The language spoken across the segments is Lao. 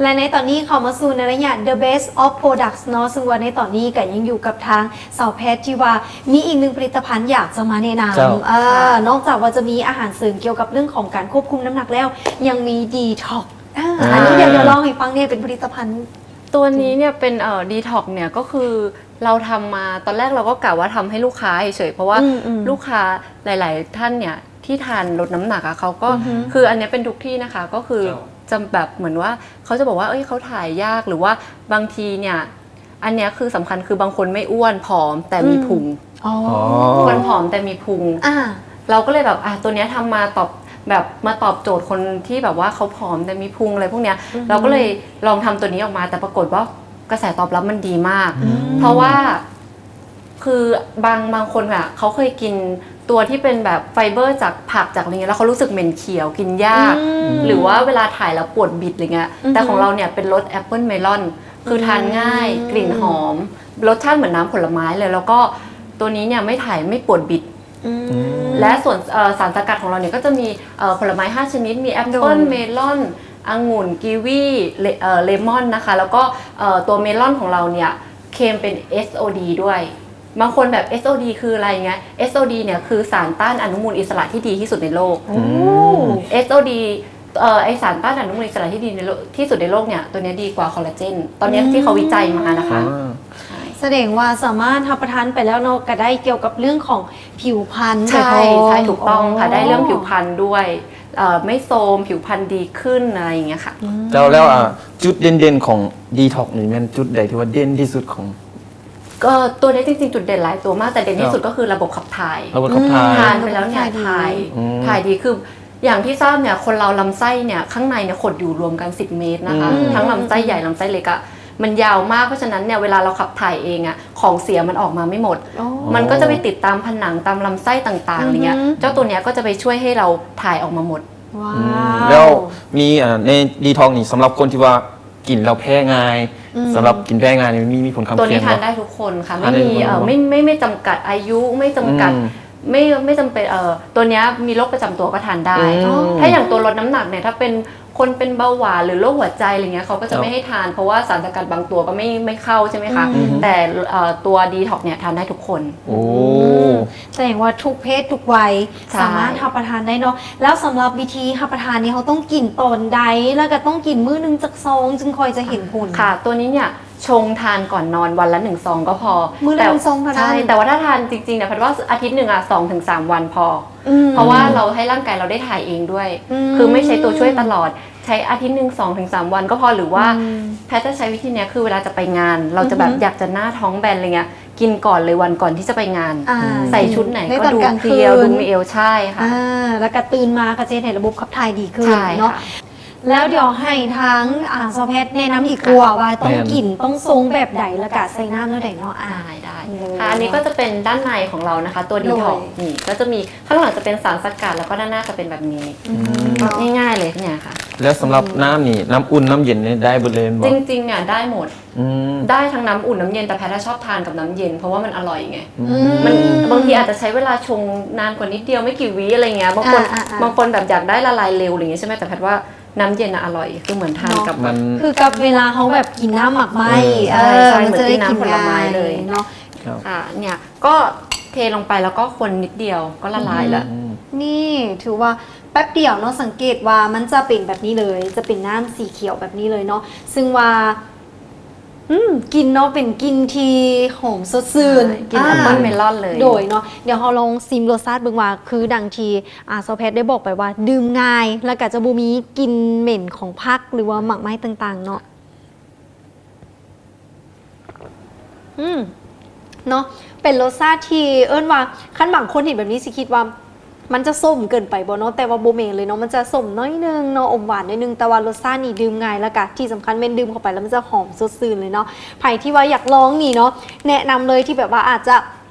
ແລະ ໃນຕອນນີ້ເຂົ້າມາສູ່ໃນໄລຍະ The Best of Products ເນາະ ຊຶ່ງວ່າໃນຕອນນີ້ກໍຍັງຢູ່ກັບທາງສາວແພດ ທີ່ວ່າມີອີກໜຶ່ງຜະລິດຕະພັນຢາກຈະມາແນະນຳ ເຈົ້າ ເອີ ນອກຈາກວ່າຈະມີອາຫານເສີມກ່ຽວກັບເລື່ອງຂອງການຄວບຄຸມນ້ຳໜັກແລ້ວ ຍັງມີ Detox ອາ ອ່າ ອັນນີ້ດຽວເລົ່າໃຫ້ຟັງແດ່ ເປັນຜະລິດຕະພັນ ຕົວນີ້ເນ່ຍເປັນ ເອີ Detox ເນ່ຍ ກໍຄື ເຮົາທຳມາ ຕອນແລກເຮົາກໍກະວ່າທຳໃຫ້ລູກຄ້າເສຍໆ ເພາະວ່າ ອືມໆ ລູກຄ້າຫຼາຍໆທ່ານເນ່ຍທີ່ທານລົດນ້ຳໜັກອະ ເຂົາກໍ ອືຮຶ ຄືອັນເນີ້ຍເປັນທຸກທີ່ນະຄະ ກໍຄື ເຈົ້າ ຈະແບບເໝືອນວ່າ ເຂົາຈະບອກວ່າ ເອີຍ ເຂົາຖ່າຍຍາກ ຫຼືວ່າບາງທີເນ່ຍ ອັນເນີ້ຍຄືສຳຄັນ ຄືບາງຄົນໄມ່ອ້ວນ ຜອມ ແຕ່ມີ ອືມ ພຸງ ອໍ ອໍ ຄົນຜອມແຕ່ມີພຸງ ອ່າ ເຮົາກໍເລີຍແບບ ອ່າ ຕົວເນີ້ຍທຳມາຕອບ ແບບມາຕອບໂຈດຄົນທີ່ແບບວ່າເຂົາຜອມແຕ່ມີພຸງ ອະໄລພວກເນີ້ຍ ອືຮຶ ເຮົາກໍເລີຍລອງທຳຕົວນີ້ອອກມາ ແຕ່ປາກົດວ່າ ກະແສຕອບຮັບມັນດີມາກ ອືມ ເພາະວ່າ ຄືບາງ ບາງຄົນອະ ເຂົາເຄີຍກິນຕົວທີ່ເປັນແບບໄຟເບີຈາກຜັກຈາກ ອະໄລເງ່ຍ ແລ້ວເຂົາຮູ້ສຶກເໝັນຂຽວ ກິນຍາກ ອືມ ຫຼືວ່າເວລາຖ່າຍແລ້ວປວດບິດ ອະໄລເງ່ຍ ອືຮຶ ແຕ່ຂອງເຮົາເນ່ຍເປັນລົດແອັບເປິ້ນເມລອນ ຄື ອືມ ທານງ່າຍ ກິ່ນຫອມ ລົດຊາດເໝືອນນ້ຳຜົນລະໄມ້ເລີຍ ແລ້ວກໍຕົວນີ້ເນ່ຍໄມ່ຖ່າຍ ໄມ່ປວດບິດ ອືມ ອືມ ແລະ ສ່ວນ ເອີ ສານສະກັດຂອງເຮົາເນ່ຍກໍຈະມີ ເອີ ຜົນລະໄມ້ຫ້າຊະນິດ ມີແອັບເປິ້ນ ໂດຍ ເມລອນ ອະງຸ່ນ ກີວີ ເລ ເອີ ເລມອນນະຄະ ແລ້ວກໍ ເອີ ຕົວເມລອນຂອງເຮົາເນ່ຍ ເຄມເປັນ ເອສໂອດີ ດ້ວຍ ບາງຄົນແບບ ເອສໂອດີ ຄືອະໄລເງ່ຍ ເອສໂອດີ ເນ່ຍຄືສານຕ້ານອະນຸມູນອິດສະຫຼະທີ່ດີທີ່ສຸດໃນໂລກ ໂອ້ ອືມ ເອສໂອດີ ເອີ ໄອ້ສານຕ້ານອະນຸມູນອິດສະຫຼະທີ່ດີໃນໂລກ ທີ່ສຸດໃນໂລກເນ່ຍ ຕົວເນີ້ຍດີກວ່າຄໍລາເຈນ ຕອນເນີ້ຍ ອືມ ທີ່ເຂົາວິໄຈມານະຄະ ອ່າ ໃຊ່ ສະແດງວ່າສາມາດຮັບປະທານໄປແລ້ວເນາະ ກະໄດ້ກ່ຽວກັບເລື່ອງຂອງຜິວພັນ ໃຊ່ ໂດຍຕຣົງ ໃຊ່ ຖືກຕ້ອງຄະ ອໍ ໄດ້ເລື່ອງຜິວພັນດ້ວຍ ເອີ ໄມ່ໂຊມ ຜິວພັນດີຂຶ້ນ ອະໄລຢ່າງເງ່ຍຄະ ອືມ ເຈົ້າ ແລ້ວ ອ່າ ຈຸດເດັ່ນໆຂອງ Detox ນີ້ແມ່ນຈຸດໃດທີ່ວ່າເດັ່ນທີ່ສຸດຂອງ ກໍຕົວເນີ້ຍຈິງໆຈຸດເດັ່ນຫຼາຍຕົວມາກ ແຕ່ເດັ່ນທີ່ສຸດກໍຄືລະບົບຂັບຖ່າຍ ລະບົບຂັບຖ່າຍ ທານໄປແລ້ວເນ່ຍຖ່າຍ ອືມ ຖ່າຍດີ ຄື ຢ່າງທີ່ຊາບເນ່ຍ ຄົນເຮົາລຳໄສ້ເນ່ຍ ຂ້າງໃນເນ່ຍຂົດຢູ່ລວມກັນສິບເມດນະຄະ ອືມ ທັງລຳໄສ້ໃຫຍ່ ລຳໄສ້ເລັກອະ ມັນຍາວມາກ ເພາະສະນັ້ນເນ່ຍ ເວລາເຮົາຂັບຖ່າຍເອງອະ ຂອງເສຍມັນອອກມາໄມ່ໝົດ ອໍ ມັນກໍຈະໄປຕິດຕາມຜະໜັງ ຕາມລຳໄສ້ຕ່າງໆ ອືຮຶ ອະໄລເງ່ຍ ເຈົ້າຕົວເນີ້ຍກໍຈະໄປຊ່ວຍໃຫ້ເຮົາຖ່າຍອອກມາໝົດ ວ້າວ ອືມ ແລ້ວມີ ອ່າ ໃນ Detox ນີ້ ສຳລັບຄົນທີ່ວ່າ ກິນແລ້ວແພ້ງ່າຍ ອືມ ສຳລັບກິນແພ້ງ່າຍນີ້ ມີ ມີຜົນຂ້າງຄຽງບໍ່? ຕົວນີ້ທານໄດ້ທຸກຄົນຄະ ທານໄດ້ທຸກຄົນ ໄມ່ມີ ເອີ ບໍ່ ໄມ່ ໄມ່ ໄມ່ຈຳກັດອາຍຸ ໄມ່ຈຳກັດ ອືມ ໄມ່ ໄມ່ຈຳເປັນ ເອີ ຕົວເນີ້ຍມີໂລກປະຈຳຕົວກໍທານໄດ້ ອືມ ຖ້າຢ່າງຕົວລົດນ້ຳໜັກເນ່ຍ ຖ້າເປັນຄົນເປັນເບົາຫວານ ຫຼືໂລກຫົວໃຈ ອະໄລເງ່ຍ ເຂົາກໍຈະ ເຈົ້າ ໄມ່ໃຫ້ທານ ເພາະວ່າສານສະກັດບາງຕົວກໍໄມ່ ໄມ່ເຂົ້າ ໃຊ່ໄໝຄະ ອືມ ແຕ່ ເອີ ຕົວ Detox ເນ່ຍທານໄດ້ທຸກຄົນ ໂອ້ ອືມ ສະແດງວ່າທຸກເພດທຸກໄວ ໃຊ່ ສາມາດຮັບປະທານໄດ້ເນາະ ແລ້ວສຳລັບວິທີຮັບປະທານນີ້ ເຮົາຕ້ອງກິນຕອນໃດ ແລ້ວກໍຕ້ອງກິນມື້ໜຶ່ງຈັກຊອງ ຈຶ່ງຄ່ອຍຈະເຫັນຜົນ? ຄ່ະ ຕົວນີ້ເນ່ຍ ຊົງທານກ່ອນນອນວັນລະໜຶ່ງຊອງກໍພໍ ມື້ລະ ແຕ່ ໜຶ່ງຊອງເທົ່ານັ້ນ ໃຊ່ ແຕ່ວ່າຖ້າທານຈິງໆເນ່ຍ ແພດວ່າອາທິດໜຶ່ງອະ ສອງເຖິງສາມວັນພໍ ອືມ ເພາະວ່າເຮົາໃຫ້ຮ່າງກາຍເຮົາໄດ້ຖ່າຍເອງດ້ວຍ ອືມ ຄືໄມ່ໃຊ້ຕົວຊ່ວຍຕະຫຼອດ ໃຊ້ອາທິດໜຶ່ງ ສອງເຖິງສາມວັນກໍພໍ ຫຼືວ່າ ອືມ ແພດຈະໃຊ້ວິທີເນີ້ຍ ຄືເວລາຈະໄປງານ ເຮົາຈະແບບ ອືຮຶ ຢາກຈະໜ້າທ້ອງແບນ ອະໄລເງ່ຍ ກິນກ່ອນເລີຍວັນກ່ອນທີ່ຈະໄປງານ ອ່າ ໃສ່ຊຸດໄຫນກໍດູເຟຍວ ໃນຕອນກາງຄືນ ດູມີເອວ ໃຊ່ຄ່ະ ອ່າ ແລ້ວກໍຕື່ນມາກໍຈະເຮັດໃຫ້ລະບົບຂັບຖ່າຍດີຂຶ້ນ ໃຊ່ ເນາະ ຄ່ະ ແລ້ວດຽວໃຫ້ທາງ ອ່າ ຊາວແພດແນະນຳອີກກວ່າ ວ່າຕ້ອງ ແມ່ນ ກິນ ຕ້ອງຊົງແບບໃດ ແລ້ວກະໃສ່ນ້ຳແນວໃດເນາະ ອ່າ ໄດ້ ໄດ້ເລີຍ ອ່າ ອັນນີ້ກໍຈະເປັນດ້ານໃນຂອງເຮົານະຄະ ຕົວ Detox ເນາະ ນີ້ກໍຈະມີ ຂ້າງຫຼັງຈະເປັນສານສະກັດ ແລ້ວກໍດ້ານໜ້າຈະເປັນແບບນີ້ ອືມ ງ່າຍໆເລີຍເນ່ຍຄ່ະ ແລ້ວສຳລັບນ້ຳນີ້ ອືມ ນ້ຳອຸ່ນ ນ້ຳເຢັນນີ້ໄດ້ເບິດເລີຍແມ່ນບໍ່? ຈິງໆ ອ່ະ ໄດ້ໝົດ ອືມ ໄດ້ທັງນ້ຳອຸ່ນ ນ້ຳເຢັນ ແຕ່ແພດຊອບທານກັບນ້ຳເຢັນ ເພາະວ່າມັນອະລ່ອຍໄງ ອືມ ມັນ ບາງທີອາດຈະໃຊ້ເວລາຊົງນານກວ່ານິດດຽວ ໄມ່ກີ່ວິ ອະໄລເງ່ຍ ບາງຄົນ ອ່າໆໆ ບາງຄົນແບບຢາກໄດ້ລະລາຍເລັວ ອະໄລເງ່ຍ ໃຊ່ໄໝ ແຕ່ແພດວ່າ ນ້ຳເຢັນນະອະລ່ອຍ ຄືເໝືອນທານກັບ ເນາະ ມັນ ຄືກັບເວລາເຮົາແບບກິນນ້ຳໝາກໄມ້ ເອີ ເອີ ເອີ ມັນຈະໄດ້ກິນງ່າຍເນາະ ເຈົ້າ ອ່າ ເນີ້ຍ ກໍເທລົງໄປ ແລ້ວກໍຄົນນິດດຽວກໍລະລາຍລະ ອືມ ນີ້ຖືວ່າແປັບດຽວເນາະ ສັງເກດວ່າມັນຈະເປັນແບບນີ້ເລີຍ ຈະເປັນນ້ຳສີຂຽວແບບນີ້ເລີຍເນາະ ຊຶ່ງວ່າ ອືມ ກິ່ນເນາະ ເປັນກິ່ນທີ່ຫອມສົດຊື່ນ ໃຊ່ ກິ່ນ ອ່າ ແອັບເປິ້ນເມລອນເລີຍ ໂດຍເນາະ ດຽວເຮົາລອງຊີມລົດຊາດເບິ່ງວ່າ ຄືດັ່ງທີ່ ອ່າ ຊາວແພດໄດ້ບອກໄປວ່າດື່ມງ່າຍ ແລ້ວກໍຈະບໍ່ມີກິ່ນເໝັນຂອງຜັກ ຫຼືວ່າໝາກໄມ້ຕ່າງໆເນາະ ອືມ ເນາະ ເປັນລົດຊາດທີ່ເອີ້ນວ່າ ຄັນບາງຄົນເຫັນແບບນີ້ຊິຄິດວ່າ ມັນຈະສົ້ມເກີນໄປບໍ່ເນາະ ແຕ່ວ່າບໍ່ແມ່ນເລີຍເນາະ ມັນຈະສົ້ມໜ້ອຍໜຶ່ງເນາະ ອົມຫວານໜ້ອຍໜຶ່ງ ແຕ່ວ່າລົດຊາດນີ້ດື່ມງ່າຍ ແລ້ວກະທີ່ສຳຄັນແມ່ນດື່ມເຂົ້າໄປແລ້ວມັນຈະຫອມສົດຊື່ນເລີຍເນາະ ໃຜທີ່ວ່າຢາກລອງນີ້ເນາະ ແນະນຳເລີຍ ທີ່ແບບວ່າອາດຈະ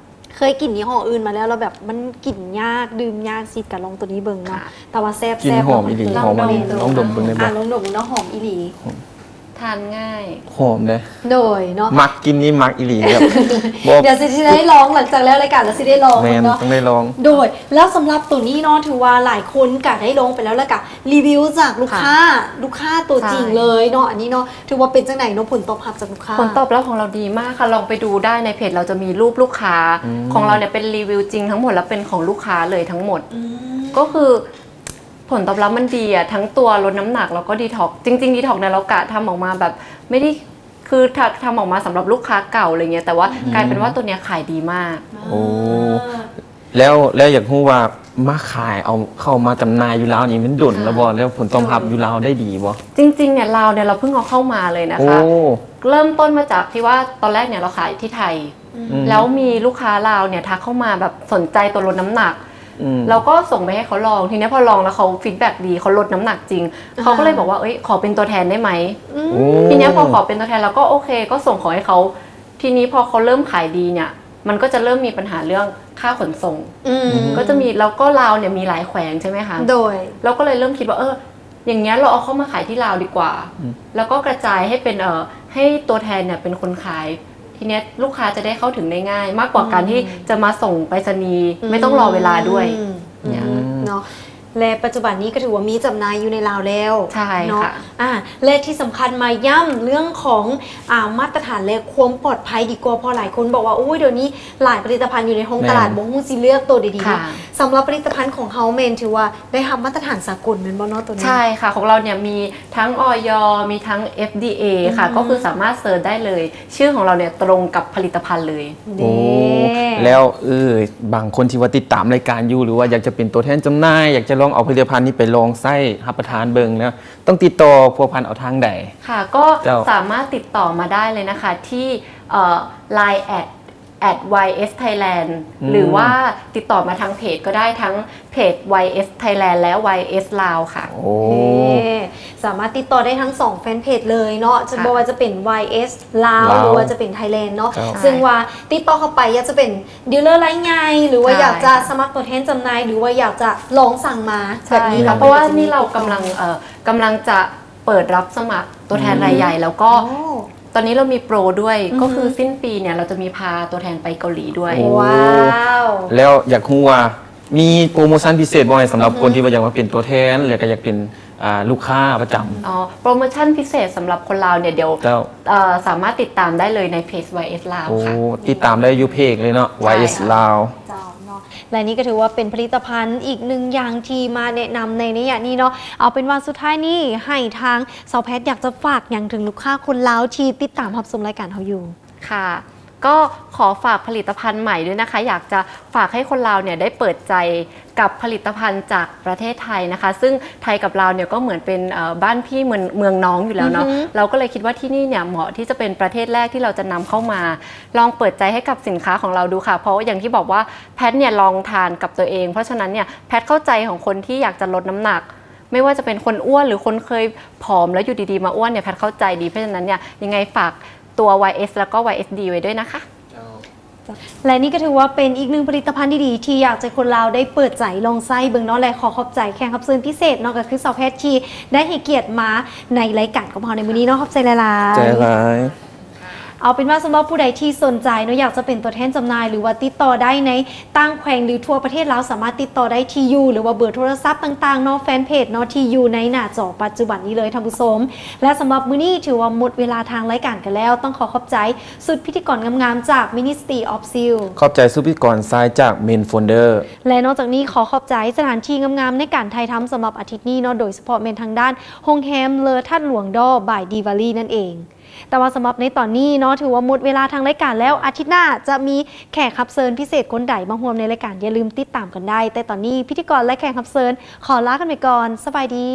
ເຄີຍກິນຍີ່ຫໍ້ອື່ນມາແລ້ວ ແລ້ວແບບມັນກິນຍາກ ດື່ມຍາກ ຊິກະລອງໂຕນີ້ເບິ່ງເນາະ ແຕ່ວ່າແຊບໆ ກິ່ນຫອມອີ່ຫຼີ ເນາະ ຫອມ ລອງດົມເບິ່ງໄດ້ບໍ່? ອ່າ ລອງດົມເນາະ ຫອມອີ່ຫຼີ ອືມ ທານງ່າຍ ຫອມເດ້ ໂດຍເນາະ ມັກກິນນີ້ມັກອີ່ຫຼີແບບ ດຽວຊິໄດ້ລອງ ຫຼັງຈາກແລ້ວລາຍການແລ້ວຊິໄດ້ລອງ ແມ່ນ ເນາະ ຕ້ອງໄດ້ລອງ ໂດຍ ແລ້ວສຳລັບໂຕນີ້ເນາະ ຖືວ່າຫຼາຍຄົນກະໄດ້ລອງໄປແລ້ວ ແລ້ວກະຣີວິວຈາກລູກຄ້າ ລູກຄ້າໂຕຈິງເລີຍເນາະ ອັນນີ້ເນາະ ຖືວ່າເປັນຈັ່ງໃດເນາະ ຜົນຕອບຮັບຈາກລູກຄ້າ? ຜົນຕອບຮັບຂອງເຮົາດີ ມາກຄ່ະ ລອງໄປດູໄດ້ໃນເພຈ ເຮົາຈະມີຮູບລູກຄ້າ ຂອງເຮົາເນຍເປັນຣີວິວຈິງທັງໝົດ ແລະເປັນຂອງລູກຄ້າເລີຍທັງໝົດ ກໍຄື ຜົນຕອບຮັບມັນດີອະ ທັງຕົວລົດນ້ຳໜັກ ແລ້ວກໍດີທັອກ ຈິງໆ ດີທັອກເນຍ ເຮົາກະທຳອອກມາແບບ ໄມ່ໄດ້ ຄືທຳ ທຳອອກມາສຳລັບລູກຄ້າເກົ່າ ອະໄລເງີ້ຍ ແຕ່ວ່າກາຍເປັນວ່າໂຕເນຍຂາຍດີມາກ ໂອ້ ແລ້ວ ແລ້ວຢາກຮູ້ວ່າມາຂາຍ ເອົາເຂົ້າມາຈຳໜ່າຍຢູ່ລາວນີ້ ມັນດົນແລ້ວບໍ່ ແລ້ວຜົນຕອບຮັບຢູ່ລາວໄດ້ດີບໍ່? ຈິງໆ ເນຍ ລາວເນຍ ເຮົາເພິ່ງເອົາເຂົ້າມາເລີຍນະຄະ ເລີ່ມຕົ້ນມາຈາກທີ່ວ່າ ຕອນແລກເນຍ ເຮົາຂາຍທີ່ໄທ ແລ້ວມີລູກຄ້າລາວເນຍ ທັກເຂົ້າມາແບບສົນໃຈຕົວລົດນ້ຳໜັກ ເຮົາກໍສົ່ງໄປໃຫ້ເຂົາລອງ ທີເນຍພໍລອງແລ້ວເຂົາຟີດແບັກດີ ເຂົາລົດນ້ຳໜັກຈິງ ເຂົາກໍເລີຍບອກວ່າ ເອີຍ ຂໍເປັນຕົວແທນໄດ້ໄໝ? ທີເນຍພໍຂໍເປັນຕົວແທນ ເຮົາກໍໂອເຄ ກໍສົ່ງຂອງໃຫ້ເຂົາ ທີນີ້ພໍເຂົາເລີ່ມຂາຍດີເນຍ ມັນກໍຈະເລີ່ມມີບັນຫາເລື່ອງຄ່າຂົນສົ່ງ ກໍຈະມີ ແລ້ວກໍລາວເນຍມີຫຼາຍແຂວງໃຊ່ໄໝຄະ ໂດຍ ເຮົາກໍເລີຍເລີ່ມຄິດວ່າ ເອີ ຢ່າງເງີ້ຍ ເຮົາເອົາເຂົ້າມາຂາຍທີ່ລາວດີກວ່າ ແລ້ວກໍກະຈາຍໃຫ້ເປັນ ເອີ ໃຫ້ຕົວແທນເນຍເປັນຄົນຂາຍ ທີເນຍລູກຄ້າຈະໄດ້ເຂົ້າເຖິງໄດ້ງ່າຍ ມາກກວ່າການທີ່ຈະມາສົ່ງໄປສະນີ ໄມ່ຕ້ອງລໍເວລາດ້ວຍ ເນາະ ແລະປັດຈຸບັນນີ້ກໍຖືວ່າມີຈຳໜ່າຍຢູ່ໃນລາວແລ້ວ ໃຊ່ເນາະ ອ່າ ແລະທີ່ສຳຄັນມາຢ້ຳເລື່ອງຂອງ ອ່າ ມາດຕະຖານ ແລະຄວາມປອດໄພດີກວ່າ ເພາະຫຼາຍຄົນບອກວ່າ ໂອ້ຍ ດຽວນີ້ຫຼາຍຜະລິດຕະພັນຢູ່ໃນທ້ອງຕະຫຼາດ ບໍ່ຮູ້ຊິເລືອກໂຕໃດດີເນາະ ສຳລັບຜະລິດຕະພັນຂອງເຮົາແມ່ນຖືວ່າໄດ້ຮັບມາດຕະຖານສາກົນແມ່ນບໍ່ເນາະໂຕນີ້? ໃຊ່ຄ່ະ ຂອງເຮົາເນຍມີທັງ ອອຍ ມີທັງ ເອັຟດີເອ ຄ່ະ ກໍຄືສາມາດເສີດໄດ້ເລີຍ ຊື່ຂອງເຮົາເນຍຕຣົງກັບຜະລິດຕະພັນເລີຍ ໂອ້ ແລ້ວ ເອີ ບາງຄົນທີ່ວ່າຕິດຕາມລາຍການຢູ່ ຫຼືວ່າຢາກຈະເປັນຕົວແທນຈຳໜ່າຍ ຢາກຈະລອງເອົາຜະລິດຕະພັນນີ້ໄປລອງໃຊ້ຮັບປະທານເບິ່ງນະ ຕ້ອງຕິດຕໍ່ພົວພັນເອົາທາງໃດ? ຄ່ະ ກໍສາມາດຕິດຕໍ່ມາໄດ້ເລີຍນະຄະ ທີ່ ເອີ ລາຍ ແອັດ ແອັດ ວາຍເອສ ໄທແລນ ຫຼືວ່າຕິດຕໍ່ມາທາງເພຈກໍໄດ້ ທັງເພຈ ວາຍເອສ ໄທແລນ ແລະ ວາຍເອສ ລາວ ຄ່ະ ໂອ້ ສາມາດຕິດຕໍ່ໄດ້ທັງສອງແຟນເພຈເລີຍເນາະ ບໍ່ວ່າຈະເປັນ ວາຍເອສ ລາວ ຫຼືວ່າຈະເປັນ ໄທແລນ ເນາະ ຊຶ່ງວ່າຕິດຕໍ່ເຂົ້າໄປ ຢາກຈະເປັນດີລເລີລາຍໃຫຍ່ ຫຼືວ່າຢາກຈະສະໝັກຕົວແທນຈຳໜ່າຍ ຫຼືວ່າຢາກຈະລອງສັ່ງມາ ແບບນີ້ ເພາະວ່ານີ້ເຮົາກຳລັງ ເອີ ກຳລັງຈະເປີດຮັບສະໝັກຕົວແທນລາຍໃຫຍ່ ແລ້ວກໍ ຕອນນີ້ເຮົາມີໂປຣດ້ວຍ ກໍຄືສິ້ນປີເນຍ ເຮົາຈະມີພາຕົວແທນໄປເກົາຫຼີດ້ວຍ ວ້າວ ແລ້ວຢາກຮູ້ວ່າມີໂປຣໂມຊັນພິເສດບໍ່ ໃຫ້ສຳລັບຄົນທີ່ວ່າຢາກມາເປັນຕົວແທນ ແລ້ວກໍຢາກເປັນ ອ່າ ລູກຄ້າປະຈຳ? ອໍ ໂປຣໂມຊັນພິເສດສຳລັບຄົນລາວເນຍ ດຽວ ເຈົ້າ ເອີ ສາມາດຕິດຕາມໄດ້ເລີຍໃນເພຈ ວາຍເອສ ລາວ ໂອ້ ຄ່ະ ຕິດຕາມໄດ້ຢູ່ເພຈເລີຍເນາະ ວາຍເອສ ລາວ ເຈົ້າເນາະ ແລະນີ້ກໍຖືວ່າເປັນຜະລິດຕະພັນອີກໜຶ່ງຢ່າງທີ່ມາແນະນຳໃນໄລຍະນີ້ເນາະ ເອົາເປັນວ່າສຸດທ້າຍນີ້ໃຫ້ທາງ ສາວແພັດ ຢາກຈະຝາກຫຍັງເຖິງລູກຄ້າຄົນລາວທີ່ຕິດຕາມຮັບຊົມລາຍການເຮົາຢູ່? ຄ່ະ ກໍຂໍຝາກຜະລິດຕະພັນໃໝ່ດ້ວຍນະຄະ ຢາກຈະຝາກໃຫ້ຄົນລາວເນຍໄດ້ເປີດໃຈກັບຜະລິດຕະພັນຈາກປະເທດໄທນະຄະ ຊຶ່ງໄທກັບລາວເນຍກໍເໝືອນເປັນ ເອີ ບ້ານພີ່ເມືອງ ເມືອງນ້ອງຢູ່ແລ້ວເນາະ ເຮົາກໍເລີຍຄິດວ່າທີ່ນີ້ເນຍເໝາະທີ່ຈະເປັນປະເທດແລກທີ່ເຮົາຈະນຳເຂົ້າມາ ລອງເປີດໃຈໃຫ້ກັບສິນຄ້າຂອງລາວດູຄ່ະ ເພາະວ່າຢ່າງທີ່ບອກວ່າແພັດເນຍລອງທານກັບຕົວເອງ ເພາະສະນັ້ນເນຍແພັດເຂົ້າໃຈຂອງຄົນທີ່ຢາກຈະລົດນ້ຳໜັກ ໄມ່ວ່າຈະເປັນຄົນອ້ວນ ຫຼື ຄົນເຄີຍຜອມແລ້ວຢູ່ດີໆມາອ້ວນເນຍ ແພັດເຂົ້າໃຈດີ ເພາະສະນັ້ນເນຍ ຍັງໄງຝາກຕົວ ວາຍເອສ ແລ້ວກໍ ວາຍເອສດີ ໄວ້ດ້ວຍນະຄະ ເຈົ້າ ແລະນີ້ກໍຖືວ່າເປັນອີກໜຶ່ງຜະລິດຕະພັນດີໆ ທີ່ຢາກໃຫ້ຄົນລາວໄດ້ເປີດໃຈລອງໃຊ້ເບິ່ງເນາະ ແລະຂໍຂອບໃຈແຂກຮັບເຊີນພິເສດເນາະ ກໍຄືສາວແພັດທີ່ໄດ້ໃຫ້ກຽດມາໃນລາຍການຂອງເຮົາໃນມື້ນີ້ເນາະ ຂອບໃຈຫຼາຍໆ ໃຈຫຼາຍ. ເອົາເປັນວ່າສຳລັບຜູ້ໃດທີ່ສົນໃຈເນາະ ຢາກຈະເປັນຕົວແທນຈຳໜ່າຍ ຫຼືວ່າຕິດຕໍ່ໄດ້ໃນຕ່າງແຂວງ ຫຼື ທົ່ວປະເທດລາວ ສາມາດຕິດຕໍ່ໄດ້ທີ່ຢູ່ ຫຼືວ່າເບີໂທລະສັບຕ່າງໆເນາະ ແຟນເພຈເນາະ ທີ່ຢູ່ໃນໜ້າຈໍປັດຈຸບັນນີ້ເລີຍທ່ານຜູ້ຊົມ ແລະສຳລັບມື້ນີ້ຖືວ່າໝົດເວລາທາງລາຍການກັນແລ້ວ ຕ້ອງຂໍຂອບໃຈຊຸດພິທີກອນງາມໆຈາກ Ministry of Silk ຂອບໃຈຊຸດພິທີກອນຊາຍຈາກ Men Founder ແລະນອກຈາກນີ້ຂໍຂອບໃຈສະຖານທີ່ງາມໆໃນການຖ່າຍທຳສຳລັບອາທິດນີ້ເນາະ ໂດຍສະເພາະແມ່ນທາງດ້ານໂຮງແຮມເລີທາດຫຼວງດໍ ບາຍດີວາລີ ນັ້ນເອງ. ແຕ່ວ່າສຳລັບໃນຕອນນີ້ເນາະ ຖືວ່າໝົດເວລາທາງລາຍການແລ້ວ ອາທິດໜ້າຈະມີແຂກຮັບເຊີນພິເສດຄົນໃດມາຮ່ວມໃນລາຍການ ຢ່າລືມຕິດຕາມກັນໄດ້ ແຕ່ຕອນນີ້ພິທີກອນ ແລະ ແຂກຮັບເຊີນ ຂໍລາກັນໄປກ່ອນ ສະບາຍດີ.